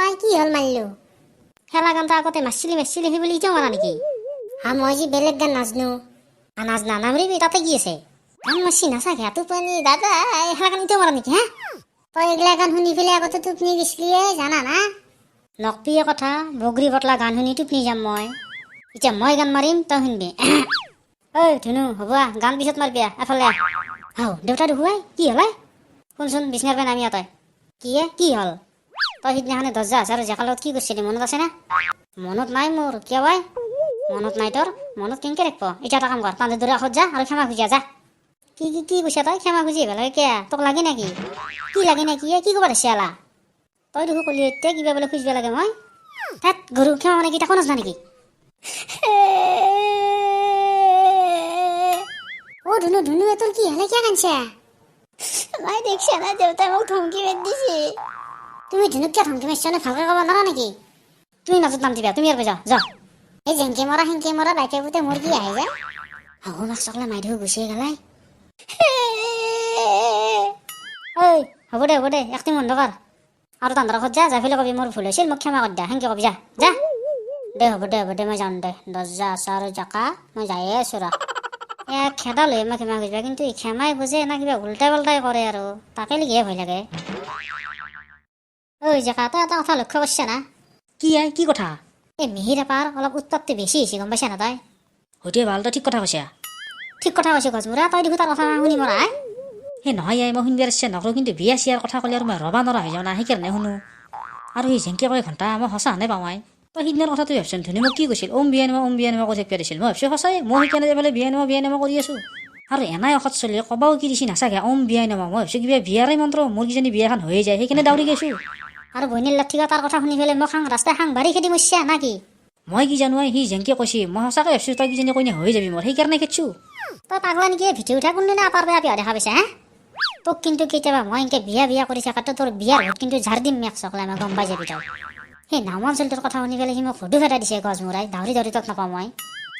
ভাই, কি হ'ল মাৰিলো? খেলা গানটা আগতে মাৰছিলি মাৰছিলি, সেই বুলি এতিয়াও মাৰা নেকি? হা, মই যি বেলেগ গান নাজনো। নাজনা নামৰিবি, তাতে কি আছে? গান মাৰছি নাচাকে টোপনি দাদা, খেলা গান এতিয়াও মাৰা নেকি? হা, তই এইগিলা গান শুনি পেলাই আগতে টোপনি গৈছিলিয়ে, জানা না? নকপিয়ে কথা, বগৰী বটলা গান শুনি টোপনি যাম মই। এতিয়া মই গান মাৰিম, তই শুনবি। ঐ ধুনু, হ'ব আহ, গান পিছত মাৰিবি, আহ এফালে আহ। হাও, দেউতা দেখুৱাই কি হ'ল? শুনচোন, বিছনাৰ পৰা নামি আহ তই। কি এ, কি হ'ল? তই সিদিনাখনে দৰ্জা আছে আৰু জেকাৰ লগত কি কৰিছিলি, মনত আছে না? মনত নাই মোৰ। কিয় ভাই মনত নাই তোৰ? মনত কেনেকে ৰাখিব? এতিয়া এটা কাম কৰ, তাহাঁতে দূৰে কাষত যা আৰু ক্ষমা খুজিয়া যা। কি কি কি কৈছা তই? ক্ষমা খুজি আহিব লাগে কিয়া? তোক লাগে নেকি? কি লাগে নেকি? এ কি ক'ব ধৰিছে আলা? তই দেখোন ক'লি এতিয়া কিবা বোলে খুজিব লাগে মই। তাত গৰু ক্ষমা মানে কি তাকো নাজানা নেকি? অ ধুনু, ধুনু, তোৰ কি হ'লে? কিয় কান্দছা? মাই দেখছে না, দেউতাই মোক ধমকি মাৰি দিছে। তুমি ধুনুক কিয় ধমকি মাৰিছা? ভালকে ক'ব নোৱাৰা নেকি? তুমি মাজত নাম দিবা, তুমি ইয়াৰ পৰা যা যা। এই জেংকে মৰা সেংকে মৰা বাইকে পুতে মোৰ কি আহে যায়? হাহু মাক চকলে মাই দেখো গুচিয়ে গেলাই। ঐ হ'ব দে, হ'ব দে, এক্টিং বন্ধ কৰ আৰু তহঁতৰ ঘৰত যা, যাই পেলাই কবি মোৰ ভুল হৈছিল, মোক ক্ষমা কৰি দিয়া, সেনকে কবি, যা যা। দে হ'ব দে, হ'ব দে, মই যাওঁ দে। দৰ্জা আছে আৰু জেকা, মই যায়ে আছো ৰ। এ খেদা লৈ মই ক্ষমা খুজিবা, কিন্তু ই ক্ষমাই বুজে না কিবা উল্টাই পাল্টাই কৰে আৰু, তাকে লিখিহে ভয় লাগে। ঐ জেকা, তই এটা কথা লক্ষ্য কৰিছা না? কি আই, কি কথা? এই মিহিৰ এপাৰ অলপ উৎপাতটো বেছি হৈছে, গম পাইছা না তই? হয়তো ভাল, তই ঠিক কথা কৈছা। ঠিক কথা কৈছো গছমূৰা, তই দেখোন তাৰ কথা শুনি মৰা। সেই নহয় আই, মই শুনিবাৰ ইচ্ছা নকৰোঁ, কিন্তু বিয়া চিয়াৰ কথা ক'লে আৰু মই ৰ'বা নৰা হৈ যাওঁ না, সেইকাৰণে শুনো। আৰু সি যেনকে কয় ঘণ্টা, মই সঁচা হেনে পাওঁ আই। তই সিদিনাৰ কথাটো ভাবচোন, ধুনী মোক কি কৈছিল? ওম বিয়া নমা, ওম বিয়া নমা কৈ থাকিব দিছিল। মই ভাবছোঁ সঁচাই, মই সেইকাৰণে এইফালে বিয়া নমা বিয়া নমা কৰি আছোঁ। আৰু এনাই অসৎ চলি ক'বাও কি দিছি নাচাকে, ওম বিয়াই নমা। মই ভাবছোঁ কিবা বিয়াৰে মন্ত্ৰ, মোৰ কিজানি বিয়াখন হৈয়ে যায়, সেইকাৰণে দাউৰি গৈছোঁ। আৰু বৈনীৰ লাঠিকা তাৰ কথা শুনি পেলাই মোক সাং ৰাস্তাই সাং বাৰী খেদি মৰিছা না কি? মই কি জানো আই, সি যেনকে কৈছি মই সঁচাকৈ ভাবছোঁ তই কিজানি কইনা হৈ যাবি মোৰ, সেইকাৰণে খেদছোঁ। তই পাগলা নেকি? ভিটি উঠা কোনদিনা আপাৰ বেয়া বিয়া দেখা পাইছা? হা, তোক কিন্তু কেতিয়াবা মই এনেকে বিয়া বিয়া কৰি থাকাতো তোৰ বিয়াৰ ঘৰত কিন্তু ঝাৰ দিম মেক চকলাই, মই গম পাই যাবি তই। সেই নাওমান চলিটোৰ কথা শুনি পেলাই সি মোক হুদু ফেটাই দিছে গছ মূৰাই, দাউৰি দাউৰি তত নাপাওঁ মই।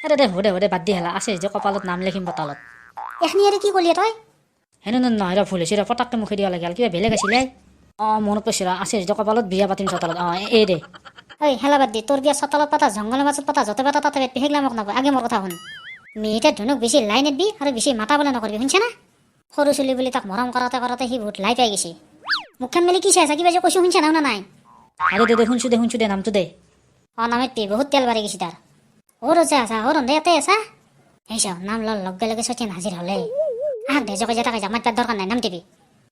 আৰে দে, হ'ব দে, হ'ব দে, বাদ দি হেলা, আছে যে কপালত নাম লিখিম বটালত। এখিনি আৰু কি ক'লি তই? হেনো নহয় ৰ, ভুল হৈছে ৰ, পটাককৈ মুখে দিব লাগিল, কিবা বেলেগ আছিলে। অঁ মনত পৰিছে ৰ, আছে যে কপালত বিয়া পাতিম চোতালত। অঁ এই দে। ঐ হেলা বাদ দি, তোৰ বিয়া চোতালত পাতা, জংঘলৰ মাজত পাতা, য'তে পাতা তাতে পাতবি, সেইগিলা মোক নকয়। আগে মোৰ কথা শুন, মিহিতে ধুনুক বেছি লাই নেদবি আৰু বেছি মাতা বোলা নকৰিবি, শুনছা না? সৰু চুলি বুলি তাক মৰম কৰাতে কৰাতে সি বহুত লাই পাই গৈছে। মুখখন মেলি কি চাই আছা? কিবা যে কৈছোঁ শুনছা না শুনা নাই? আৰে দে দে, শুনছোঁ দে, শুনছোঁ দে, নামটো দে। অঁ নামেত বহুত তেল বাঢ়ি গৈছে তাৰ। অ' ৰজা আছা, অ' ৰন্ধে ইয়াতে আছা? এই চাওঁ, নাম লোৱাৰ লগে লগে চচেন হাজিৰ হ'লে। আহাক দে, জকে যা তাকে যা, মাতবাৰ দৰকাৰ নাই, নাম দিবি।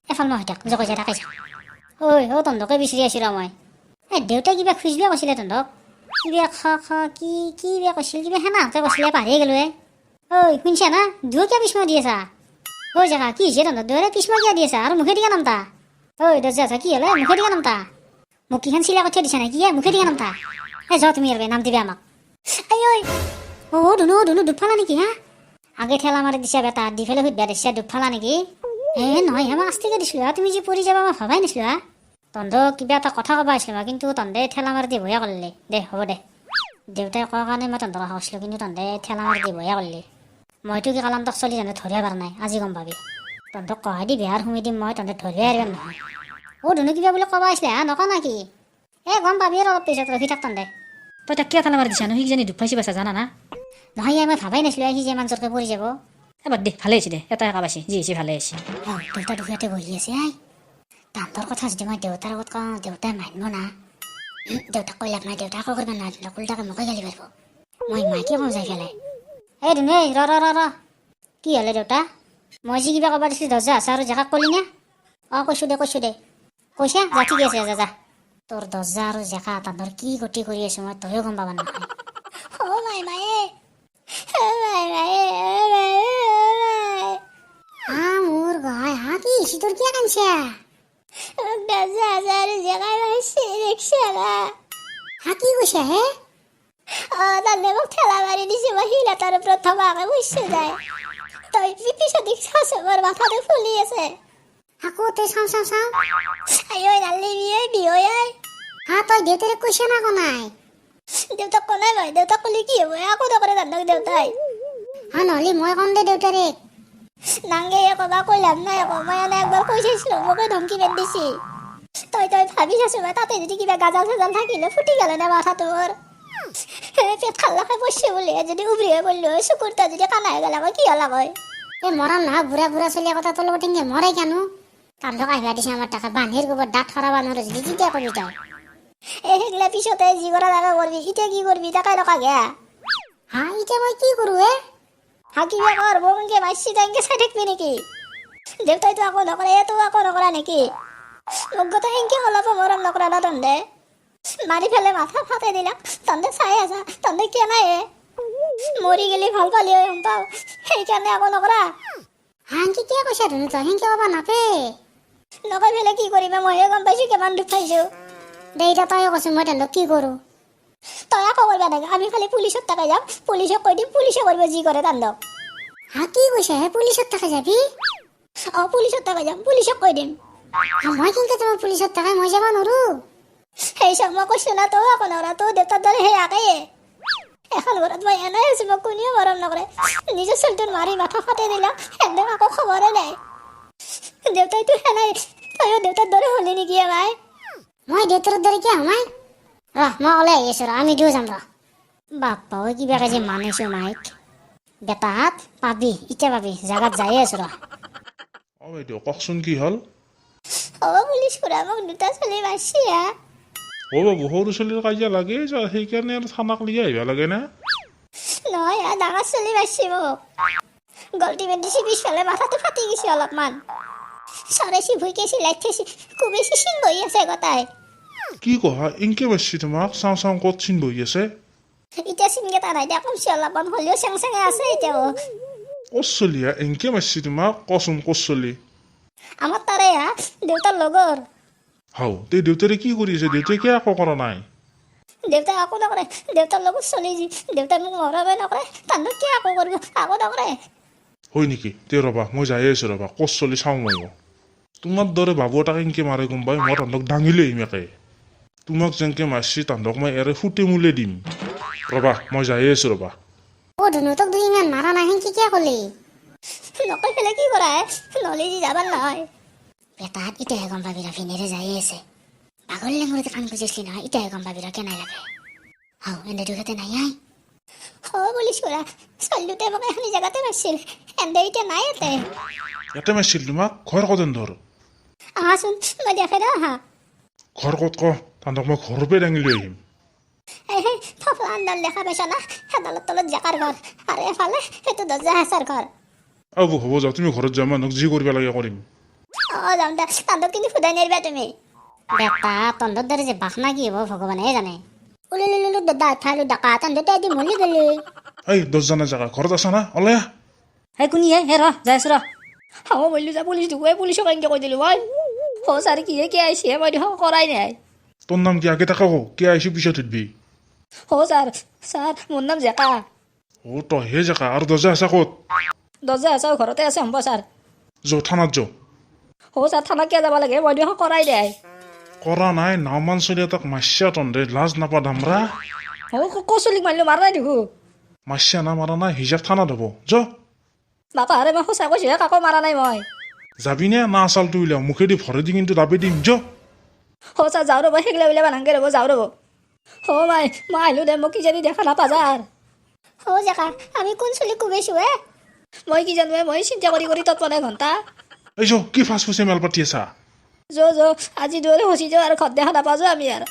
এফাল মই হৈ থাক, জকে যা তাকে যা। ঐ অ' তহঁতকে বিচাৰি আছোঁ ৰ মই। এই দেউতাই কিবা খুজিব কৈছিলে তহঁতক, কিবা খ খ কি কি কিবা কৈছিল, কিবা সেনাহঁতে কৈছিলে, পাহৰিয়ে গ'লো। এ ঐ শুনছা না? দুয়ো কিয় পিছমা দি আছা? ঐ জেগা কি হৈছে তহঁতৰ? দুয়োৰে পিছমা কিয় দি আছা? আৰু মুখে দিকা নামতা। ঐ দৰ্জা আছা, কি হ'লে? মুখে দিকা নামতা। মোক কিখন চিলাই কৰি থৈ দিছা নেকি? মুখে দিকা নামতা। এই যোৱা তুমি আৰু নাম দিবা আমাক। I ঐ অ' ধুনু, ধুনু দুধ ফালা নেকি? হা, আগে ঠেলা মাৰি দিছা বেটা, দি পেলাই সুধবা দিছা দুধ ফালা নেকি? এ নহয় হে, মই আস্তিকে দিছিলোঁ হা, তুমি যে পৰি যাবা মই ভবাই নাছিলোঁ। হা, তহঁতক কিবা এটা কথা ক'ব আহিছিলোঁ মই, কিন্তু তহঁতে ঠেলা মাৰি দি বয়া কৰিলি। দে হ'ব দে, দেউতাই কোৱাৰ কাৰণে মই তহঁতৰ কথা কৈছিলোঁ, কিন্তু তহঁতে ঠেলা মাৰি দি বয়া কৰিলি। মইতো কি কালান্তক চলি জানো ধৰিব পৰা নাই, আজি গম পাবি। তহঁতক কহাই দি বিহাৰ সুমি দিম মই, তহঁতে ধৰিবই পাৰিবা নহয়। অ' ধুনু কিবা বোলে ক'ব আহিছিলে, হা নক না কি? এ গম পাবি আৰু অলপ পিছত, ৰখি থাক তহঁতে। তই তাক কিয় ঠেলা মাৰি দিছা নো? সি কিজানি দুখ পাইছি পাইছা জানা না? নহয় মই ভাবাই নাছিলোঁ সি যে ইমান জোৰকৈ পৰি যাব। এ বাদ দে, ভালে হৈছে দে, এটা একা পাইছি, যি হৈছে ভালে হৈছে। অ' দেউতা দুখীয়াতে বহি আছে। I তাহাঁতৰ কথা যদি মই দেউতাৰ আগত কওঁ, দেউতাই মানিব না। দেউতাক কৈ লাভ নাই, দেউতাক একো কৰিব নোৱাৰে, উল্টাকে মোকে গালি পাৰিব। মই মাইকে কওঁ যাই পেলাই। এই ধুনু, এই ৰ ৰ ৰ ৰ, কি হ'লে দেউতা? মই যি কিবা ক'ব দিছিলোঁ দৰ্জা আছে আৰু জেকাক ক'লি নে? অঁ কৈছোঁ দে, কৈছোঁ দে। কৈছা? যা ঠিকে আছে, যা যা। তোৰ দৰ্জা আৰু জেকা তাহাঁতৰ কি গতি কৰি আছোঁ মই, তয়ো গম পাবা নহয়। অ' মাই মায়ে, মাই মায়ে, হা মোৰ গাই, হা কি হৈছে তোৰ? কিয় কান্দছা? দৰ্জা আছে আৰু জেকাই মাৰিছে দেখছা না? হা কি কৈছা হে? অঁ তাতে মোক ঠেলা মাৰি দিছে, মই শিল এটাৰ ওপৰত থবাকে বুজিছে যায়। তই পিছত দেখিছ মোৰ মাথাটো ফুলি আছে। আকৌ তই চাওঁ চাওঁ চাওঁ। I ঐ নালিবি ঐ, বিহৈ I. হা তই দেউতাৰে কৈছা না কোনাই? দেউতাক কোনাই মই, দেউতাক ক'লে কি হ'ব? একো নকৰে তাহাঁতক দেউতাই। হা নহ'লে মই কম দে দেউতাৰে। নাংগে কবা, কৈ লাভ নাই আকৌ, মই এনে একবাৰ কৈ চাইছিলোঁ, মোকে ধমকি মাৰি দিছি। তই তই তই ভাবি চাছো মই তাতে যদি কিবা গাজাল চাজাল থাকিলে ফুটি গেলে না মাথাটো মোৰ। পেট খাল্লাকে পৰছে বোলে, যদি উভৰি হৈ পৰিলো হয়, চকুৰ যদি কানা হৈ গ'লে হয়, কি হলা হয়? এই মৰাম নহয়, বুঢ়া বুঢ়া চলিয়া কথা তোৰ লগত এনকে মৰে কেনো? তান্ধক আহিবা দিছে আমাৰ টাকা বান্ধিৰ গোবৰ দাঁত সৰাব নোৱাৰো যদি তেতিয়া কবি তই। এই সেইগিলা পিছতে যি কৰা তাকে কৰবি, এতিয়া কি কৰবি তাকে নকা গেয়া। হা, এতিয়া মই কি কৰো এ? হা, কিবা কৰ, মোক এনকে মাৰছি, তই এনকে চাই থাকবি নেকি? দেউতাইতো একো নকৰে, এইটো একো নকৰা নেকি? মোক গোটেই এনকে অলপো মৰম নকৰা না তন্ধে? মাৰি পেলাই মাথা ফাটাই দিলাক, তন্ধে চাই আছা, তন্ধে কিয় নাই হে? মৰি গেলি ভাল পালি হয় গম পাওঁ, সেইকাৰণে একো নকৰা। হা, এনকে কিয় কৈছা ধুনু তই? সেনকে ক'বা নাপে। নকয় পেলাই কি কৰিবা, মইহে গম পাইছো কিমান দুখ পাইছো। দে এতিয়া তই কচোন, মই তহঁতক কি কৰো? তই একো কৰবা নালাগে, আমি খালি পুলিচত তাকে যাম, পুলিচক কৈ দিম, পুলিচে কৰিব যি কৰে তান্ধক। হা, কি কৈছা হে? পুলিচত থাকে যাবি? অ, পুলিচত তাকে যাম, পুলিচক কৈ দিম। হা, মই কেনকে যাব পুলিচত থাকে? মই যাব নোৱাৰো। সেই চব মই কৈছো না, তই একো নকৰা, তোৰ দেউতাৰ দৰে সেই একেয়ে। এখন ঘৰত মই এনেই আছো, মোক কোনেও মৰম নকৰে। নিজৰ ছোৱালীটোৰ মাৰি মাথা ফাটাই দিলাক, সেনেকে একো খবৰে নাই। দেউতাইতো সেনাই, তয়ো দেউতাৰ দৰে হলি নেকি ভাই? মই দেউতাৰ দৰে কিয় সোমাই? ৰহ, মই ওলাই আহি আছো ৰ, আমি দুয়ো যাম ৰ। বাপ্পা ঐ, কিবাকে যে মানিছো মাইক। বেটাহাত পাবি, এতিয়া পাবি, জাগাত যায়ে আছো ৰ। অ বাইদেউ, কওকচোন কি হ'ল? অ পুলিচ খুৰা, মোক দুটা ছোৱালী মাৰছি হা। অ বাবু, সৰু ছোৱালীৰ কাজিয়া লাগে যোৱা, সেইকাৰণে আৰু থানাক লৈ আহিব লাগে না? নহয় হা, ডাঙৰ ছোৱালী মাৰছি মোক। গলটি মেলি দিছি, পিছফালে মাথাটো ফাটি গৈছে অলপমান। চৰাইছি, ভুইকেছি, লাইট খাইছি, কোবাইছি, চিন বহি আছে গোটাই। কি কহা, এনকে মাৰছি তোমাক? চাওঁ চাওঁ, ক'ত চিন বহি আছে? এতিয়া চিনকেইটা নাই দিয়া, কমছি অলপমান হ'লেও চেং চেঙে আছে এতিয়াও। ক'ত চলি হা এনকে মাৰছি তোমাক? কচোন ক'ত চলি? আমাৰ তাৰে হা, দেউতাৰ লগৰ। হাও, তে দেউতাৰে কি কৰি আছে? দেউতাই কিয় একো কৰা নাই? দেউতাই একো নকৰে, দেউতাৰ লগত চলি যি দেউতাই মোক মৰমে নকৰে, তাহাঁতক কিয় একো কৰিব? একো নকৰে। হয় নেকি? তে ৰ'বা, মই যায়ে আছো ৰ'বা, ক'ত চলি চাওঁ ময়ো। তোমাৰ দৰে বাবু এটাক এনকে মাৰে গম পাই মই তাহাঁতক দাঙি লৈ আহিম একে। তোমাক যেনকে মাৰছি তাহাঁতক মই এৰে ফুটে মূলে দিম। ৰ'বা, মই যায়ে আছো ৰ'বা। অ ধুনু, তোক দুই ইমান মাৰা নাই, সেনকে কিয় কলি? নকয় পেলাই কি কৰা হে? নহ'লে যি যাবাৰ নহয়। বেটাহাত এতিয়াহে গম পাবি ৰ, ভিনেৰে যায়ে আছে। পাগল লেঙুৰিতে কাণ খুজিছিলি নহয়, এতিয়াহে গম পাবি ৰ কেনে লাগে। হাও, এনে দুখতে নাই আই। অ পুলিচ খুৰা, ছোৱালী দুটাই মোক এখিনি জেগাতে মাৰছিল, এন্দে এতিয়া নাই ইয়াতে। ইয়াতে মাৰছিল তোমাক? ঘৰ ক'ত ধৰ? আহাচোন, মই দেখাই দিওঁ, আহা। ঘৰ ক'ত ক, তাহাঁতক মই ঘৰৰ পৰাই দাঙি লৈ আহিম। এই সেই থফলা আনডাল দেখা পাইছা না, সেইডালৰ তলত জেকাৰ ঘৰ, আৰু এফালে সেইটো দৰ্জা হেঁচাৰ ঘৰ। আবু হ'ব, যাওঁ, তুমি ঘৰত যোৱা, মানুহক যি কৰিব লাগে কৰিম। অ যাম দে, তাহাঁতক কিন্তু সোধাই নেৰিবা তুমি। বেটা, তহঁতৰ দৰে যে বাসনা কি হ'ব ভগৱানেহে জানে। উলুলুলু দাদা উঠালো ডকা, তহঁতে আজি মলি গ'লি। এই দহজনা জেগা ঘৰত আছা না? ওলাই আহ। হে কোনি হে? হে ৰ, যাই আছো ৰ। হাও মৰিলো যা, পুলিচ দেখুৱাই পুলিচক এনেকে কৈ দিলো মই। অ ছাৰ, কি হে, কিয় আহিছে? মই দেখোন কৰাই নাই। তোৰ নাম কি আগে তাকে কও, কিয় আহিছো পিছত সুধবি। অ ছাৰ, ছাৰ মোৰ নাম জেকা। অ তই হে জেকা, আৰু দৰ্জা আছা ক'ত? দৰ্জা আছা ঘৰতে আছে হ'ব ছাৰ। যো থানাত যো। অ ছাৰ, থানাত কিয় যাব লাগে? মই দেখোন কৰাই নাই। কৰা নাই? নাওমান চলি এটাক মাৰছা তন্ধে, লাজ নাপা দামৰা? অ কচলিক মাৰিলো, মাৰা নাই দেখো। মাৰছা না মাৰা নাই হিচাপ থানাত হ'ব, যো। বাপা আৰে, মই সঁচা কৈছো হে, কাকো মাৰা নাই মই। যাবি নে না আচালটো উলিয়াও? মুখেদি ভৰাই দি কিন্তু দাবি দিম, যো। অ ছাৰ, যাওঁ ৰ'ব, সেইগিলা উলিয়াব নালাগে ৰ'ব, যাওঁ ৰ'ব। অ মাই, মই আহিলো দে, মোক কিজানি দেখা নাপা যাৰ। অ জেকা, আমি কোন চুলি কোবাইছো হে? মই কি জানো, মই চিন্তা কৰি কৰি তৎ পোৱা নাই ঘণ্টা। এই যো, কি ফাচ ফুচে মেল পাতি আছা? যো যো, আজি দূৰে ফচি যাওঁ আৰু ঘৰত দেখা নাপাওঁ আমি আৰু।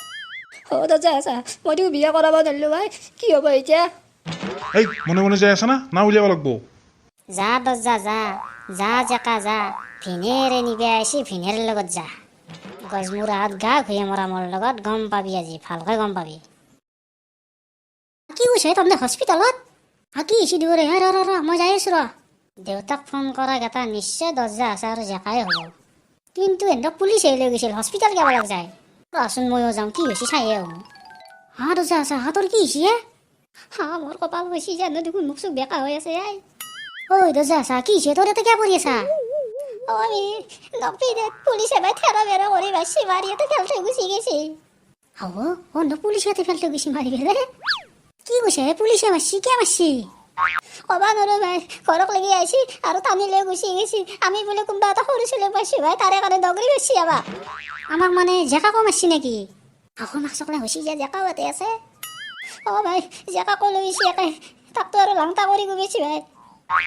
অ দৰ্জা আছা, মইতো বিয়া কৰাব নোৱাৰিলো ভাই, কি হ'ব এতিয়া? এই মনে মনে যাই আছা না না উলিয়াব লাগব? যা দৰ্জা যা, যা জেকা যা, ভিনেৰে নিবি আহিছি, ভিনেৰ লগত যা। গজমূৰাহাত গা ঘূয়ে মৰা মোৰ লগত, গম পাবি আজি, ভালকৈ গম পাবি। কি কৈছে তহঁতে হস্পিটেলত? হা, কি হৈছে দুয়োৰে? হে ৰ ৰ ৰ, মই যাই আছো ৰ। দেউতাক ফোন কৰা কেইটা নিশ্চয় দৰ্জা আছে আৰু জেকাই হ'ব, কিন্তু এহঁতক পুলিচে লৈ গৈছিল, হস্পিটেল যাব লাগ যায়। ৰচোন, ময়ো যাওঁ, কি হৈছে চায়ে আহোঁ। হা দৰ্জা আছে, হা তোৰ কি হৈছে হে? হা, মোৰ কপাল হৈছে জানো দেখোন, মুখ চুখ বেকা হৈ আছে I. ঐ দৰ্জা আছা, কি হৈছে তোৰ? ইয়াতে কিয় পৰি আছা? অ আমি নকবি দে, পুলিচে মাই থেৰ বেৰ কৰি মাৰছি, মাৰি ইয়াতে ফেল থৈ গুচি গৈছে। হ'ব অ, পুলিচ ইয়াতে ফেলতে গৈছি মাৰি পেলাই? কি কৈছে? পুলিচে মাৰছি? কিয় মাৰছি? ক'বা নোৱাৰো ভাই, ঘৰক লাগি আহিছি আৰু টানি লৈ গুচি গৈছি। আমি বোলে কোনোবা এটা সৰু ছোৱালী পাইছোঁ ভাই, তাৰে কাৰণে দগৰি গৈছি আমাক। আমাক মানে জেকাকো মাৰছি নেকি? আকৌ মাক চকলা হৈছি যে জেকাও ইয়াতে আছে। অ ভাই, জেকাকো লৈ গৈছি একে, তাকতো আৰু লাংটা কৰি গৈছি ভাই।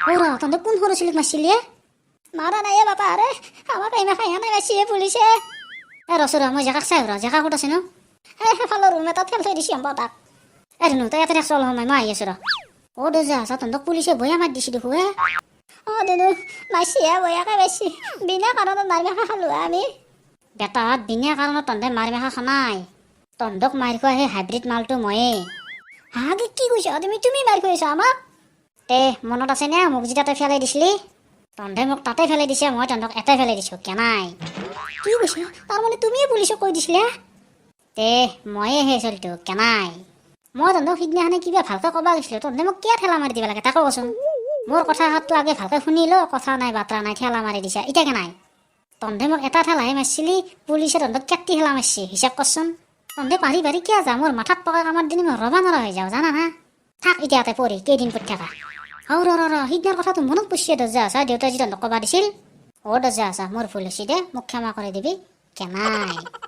অ ৰ, তহঁতে কোন সৰু ছোৱালীক মাৰছিলি এ? মাৰা নাই এ বাপা, আৰে আমাক এইমাখা সেনে মাৰছি হে পুলিচে। এ ৰচো ৰ, মই জেকাক চাই ৰ। জেকা ক'ত আছে নো? এই সেইফালৰ ৰুম এটাত ফেল থৈ দিছি সম্ভৱ তাক। এ ধুনু, তই ইয়াতে থাকচোন অলপ সময়, মই আহি আছো ৰ। অ দৰ্জা আছা, তহঁতক পুলিচে বয়া মাত দিছি দেখো হে। অ দুনু, মাৰছি হে, বয়াকে মাৰছি। বিনা কাৰণত মাৰ মাখা খালো হে আমি। বেটাত, বিনা কাৰণত তহঁতে মাৰ মেখা খনাই। তহঁতক মাৰি খোৱা সেই হাইব্ৰিড মালটো ময়ে। হা, কি কি কৈছ তুমি? তুমি মাৰি খুৱাইছা আমাক? তে মনত আছেনে, মোক যেতিয়া তই ফেলাই দিছিলি? তহঁতে মোক তাতে ফেলাই দিছে, মই তহঁতক এটাই ফেলাই দিছোঁ কেনাই। কি কৈছ? তাৰমানে তুমিয়ে পুলিচক কৈ দিছিলা? তে ময়ে সেই ছোৱালীটো কেনাই। মই তহঁতক সিদিনাখনে কিবা ভালকে ক'ব গৈছিলোঁ, তহঁতে মোক কিয় ঠেলা মাৰি দিব লাগে তাকো কচোন। মোৰ কথা সাতটো আগে ভালকে শুনি ল। কথা নাই বাতৰা নাই, ঠেলা মাৰি দিছা এতিয়া কেনাই। তহঁতে মোক এটা ঠেলাহে মাৰছিলি, পুলিচে তহঁতক কেতি ঠেলা মাৰছি হিচাপ কৰচোন। তহঁতে পাৰি পাৰি কিয় যা? মোৰ মাথাত পকা কামাৰ দিন মই ৰবা নৰা হৈ যাওঁ, জানা না? থাক এতিয়া ইয়াতে পৰি কেইদিন পৰি থাকা। আৰু ৰ ৰ ৰ, সিদিনাৰ কথাটো মনত পৰিছে দৰ্জা আছা, দেউতাই যি তহঁতক ক'বা দিছিল। অ দৰ্জা আছা, মোৰ ভুল হৈছে দে, মোক ক্ষমা কৰি দিবি কেনাই।